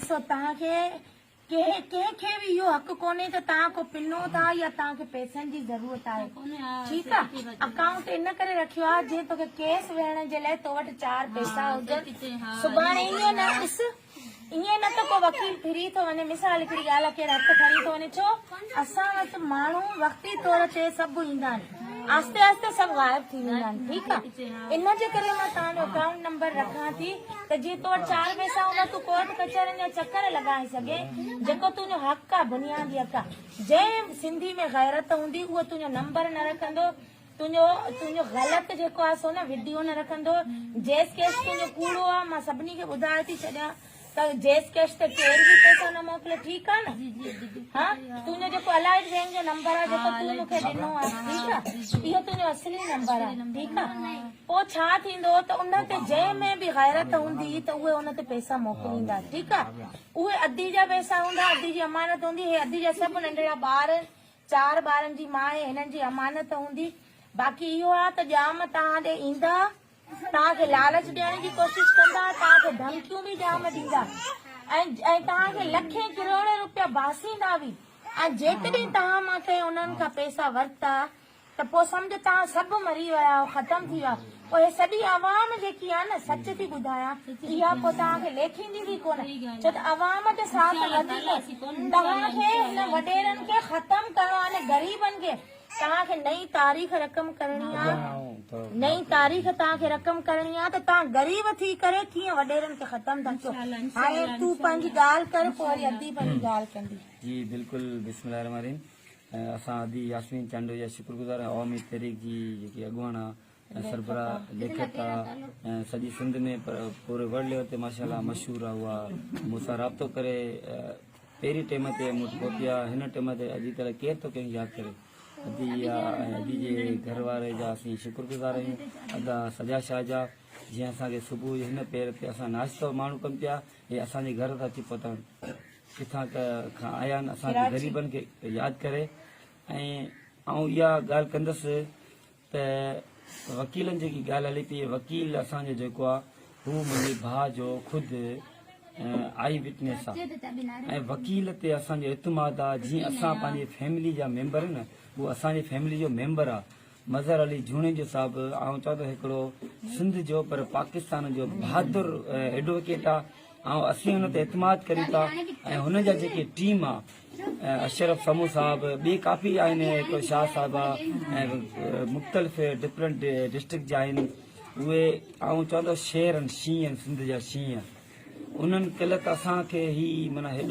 ڏسو توهان کي ڪنهن ڪنهن کي به اهو حق ڪونهي ته توهان ڪو پنو ٿا يا توهان کي پئسن جي ضرورت آهي ٺيڪ آ اڪائونٽ ان ڪري رکيو آ جيئن توکي ڪيس ويهڻ جي لاء تو وٽ چار پئسا هجن سڀاڻي ائين نه ڏس ائين نه ته ڪو وڪيل ڦري ٿو وڃي مثال هڪڙي ڳالهه آ ڪير هٿ کڻي ٿو وڃي ڇو اسان وٽ ماڻهو وقتي طور تي سڀ ايندا آهن آهستي آهستي سڀ غائب ٿي ويندا آهن ٺيڪ آ ان جي ڪري مان توهان جو اڪائونٽ نمبر رکان ٿي ته جيئن تو وٽ چار پئسا هوندا تون ڪورٽ ڪچهرين جا چڪر لڳائي سگهين جيڪو تنهنجو حق آ بنيادي حق آ جنهن سنڌي ۾ غيرت هوندي اهو تنهنجو نمبر نه رکندو تنهنجو تنهنجو غلط جيڪو آ سو نه وڊيو نه رکندو جيس ڪيش تنهنجو ڪوڙو آ مان سڀني کي ٻڌائي ٿي ڇڏيان ته جيس ڪيش تي ڪير به پئسا نه موڪلي ٺيڪ آ نه ها تنهنجو جيڪو الائيڊ بينڪ جو نمبر آ جيڪو تون مونکي ڏنو آ ٺيڪ آ اهو تنهنجو اصلي نمبر آ ٺيڪ آ پوء ڇا ٿيندو ته ان تي جنهن ۾ به غيرت هوندي ته اهي ان تي پئسا موڪليندا ٺيڪ آ اهي ادي جا پئسا هوندا ادي جي امانت هوندي هي ادي جا سڀ ننڍڙا ٻار چار ٻارن جي ماء هنن جي امانت هوندي باقي اهو آ ته ڄام توهان ڏي ايندا توهان کي لالچ ڏيڻ جي ڪوشش ڪندا، توهان کي ڌمڪيون به جام ڏيندا ۽ ۽ توهان کي لکين ڪروڙين روپيا باسيندا به ۽ جيڪڏهن توهان مان ڪنهن انهن کان پئسا ورتا ته پوء سمجهه توهان سڀ مري ويا آهيو ختم ٿي ويا پوء هي سڄي عوام جيڪي آهي نه سچ ٿي ٻڌايان اها پوء توهان کي ليکيندي به ڪونه ڇو ته عوام جو ساٿ وڌيڪ توهان کي هن وڏيرن کي ختم ڪرڻو آهي غريبن کي توهان کي نئين تاريخ رقم ڪرڻي آ نئين تاريخ توهان کي رقم ڪرڻي آ ته توهان غريب ٿي ڪري ڪيئن وڏيرن کي ختم ٿا ڪيو هاڻي تون پنهنجي ڳالهه ڪر پوء وري ادي پنهنجي ڳالهه ڪندي. جي بلڪل بسم الله الرحمن الرحيم اسان ادي ياسمين چانڊيو جا شڪر گذار آهيون عوامي تحريڪ جي جيڪي اڳواڻ آ ۽ سربراهه ليکڪ آ ۽ سڄي سنڌ ۾ پر پوري ورلڊ ليول تي ماشاءالله مشهور آ اها مون سان رابطو ڪري پهرين ٽيم تي مون وٽ پهتي آ هن ٽيم تي اڄ ڪلهه ڪير ٿو ڪنهن کي ياد ڪري ادي آ ۽ ادي جي گهر واري جا اسين شڪر گذار آهيون ادا سجا شاهه جا جنهن اسان کي صبح جو هن پير تي اسان ناشتو ماڻهو ڪن پيا هي اسان جي گهر تي اچي پهتا آهن ڪٿان کان آيا آهن اسان کي غريبن کي ياد ڪري ۽ آئون اها ڳالهه ڪندس ته وڪيلن جيڪي ڳالهه هلي پئي وڪيل اسان جو جيڪو آ هو منهنجي ڀاء جو خود آئي وٽنيس آ ۽ وڪيل تي اسان جو اعتماد آ جيئن اسان پنهنجي فيملي جا ميمبر نه هو اسان جي فيملي جو ميمبر آ مظهر علي جوڻيجو صاحب آئون چوان ٿو هڪڙو سنڌ جو پر پاڪستان جو بهادر ايڊووڪيٽ آ آئون اسين هن تي اعتماد ڪريون ٿا ۽ هن جا جيڪي ٽيم آ اشرف سمون صاحب ٻي ڪافي آهن هڪ شاهه صاحب آ ۽ مختلف ڊفرنٽ ڊسٽرڪٽ جا آهن اهي آئون چوان ٿو شير آهن شينهن آهن سنڌ جا شينهن انهن ڪلت اسان کي هي معنيٰ هيڏو.